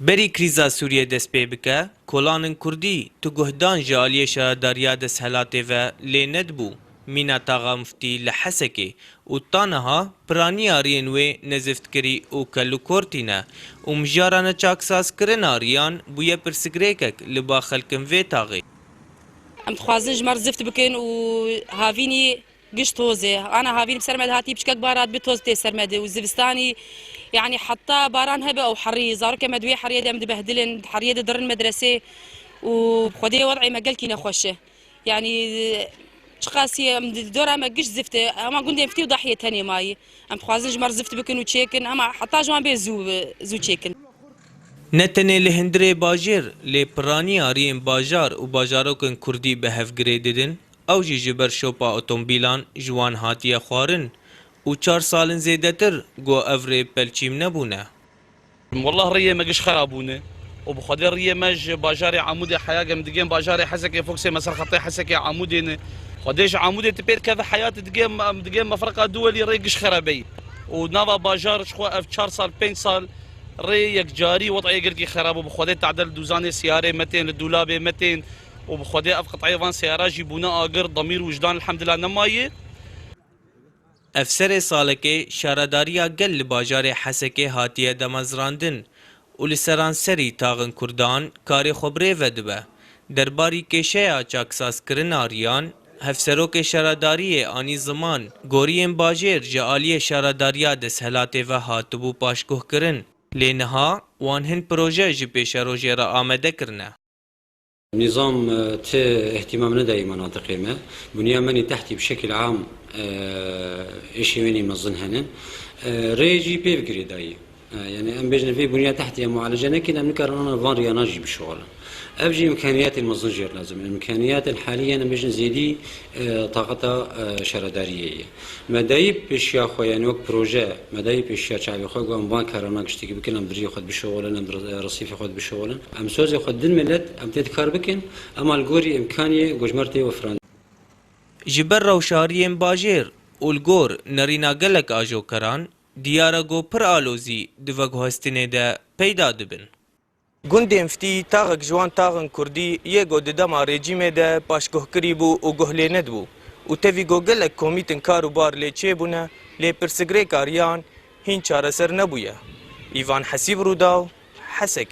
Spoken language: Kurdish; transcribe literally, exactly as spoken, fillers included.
Berî krîza Sûriyê dest pê bike, kolanên kurdî tu guhdan ji aliyê şaredariya desthilatê ve lê nedibû mîna taxa miftî li Hesekê û ta niha piraniya riyên wê ne ziftkirî û kelûkortî ne û mijara neçaksazkirina riyan bûye pirsigrêkek li ba xelkên vê taxê. Em dixwazin ji me re zift bikin û havînî giş tozê. Ana havîn bi ser me dihatî, piçkek bar hat bi toz tê ser me de û zivistanî, yanî heta baran hebe ew herî, zarokê me di wê heriyê de em dibehdilin, di heriyê de dirin medresê û bi Xwedê wed'ê me gelkî nexweş e. Yanî çiqasî em di dora me giş zift e, hema gundê Miftî û Dahiyê tenê mayî. Em dixwazin ji me re zift bikin û çêkin, ema heta ji wan bê zû, zû çêkin. Ne tenê li hundirê bajêr, lê piraniya riyên bajar û bajarokên kurdî bi hev girê didin, ew jî ji ber şopa otomobîlan ji wan hatiye xwarin û çar salin zêdetir ku ev rê pelçîm nebûne. Wallah riyê me giş xera bûne û bi Xwedê riyê me ji bajarê Amûdê heya em digên bajarê Hesekê, Foksê me ser xetê Hesekê Amûdê ne. Xwedê ji Amûdê tu pêr keve heya tu digê, em digê mefreqa Duwelî rê giş xera beyî. Û nava bajar ji xwe ev çar sal, pênc sal rê yekcarî wed'ê gelkî xera bû. Bi Xwedê tadel dûzanê siyarê me tên, li dûlabê me tên û bi Xwedê ev qit'eyê van siyara jî bûne agir, demîr û wijdan elhemdulillah nemayê. Ev serê salekê şaredariya gel li bajarê Hesekê hatiye damezrandin û li seranserî taxên kurdan karê xwe bi rê ve dibe. Derbarî kêşeya çaksazkirina riyan, hevserokê şaredariyê anî ziman, goriyên bajêr ji aliyê şaredariya desthilatê ve hatibû paşguhkirin. Lê niha wan hin proje ji pêşerojê re amade kirine. Nîzam, e, ti ihtimam nedayî menatiqê me. Bunya menî tehtî bi şekil am, e, êşê wênî mezin henin. E, rê jî pê girêdayî. E, yani em bêjin vê bunya tehtî em mualece nekin, em nikarin ana van riyana jî bişuxulin. Ev jî imkaniyatên mezin jêr lazim in. Imkaniyatên haliyen em bêjin zêdî, e, taqeta, e, şaredariyê ye. Me dayî pêşiya xwe, yani wek proje, me dayî pêşiya çavê xwe, ku em van karana giştekî bikin, em bi riyê xwe dibişuxulin, em bi re-, resîfê xwe dibişuxulin. Em sozê xwe din milet, em tê di kar bikin, ema li gorî imkaniyê gojmer tê wefirandin. Ji ber rewşa riyên bajêr û li gor nerîna gelek ajokeran, diyar e ku pir alozî di veguhestinê de peyda dibin. Gundê Miftî taxek ji wan taxên kurdî yê ku di dema rejîmê de paşguhkirî bû û guh lê nedibû û tevî ku gelek komîtên kar û bar lê çêbûne, lê pirsigrêka riyan hîn çareser nebûye. Îvan Hesîb, Rûdaw, Hesekê.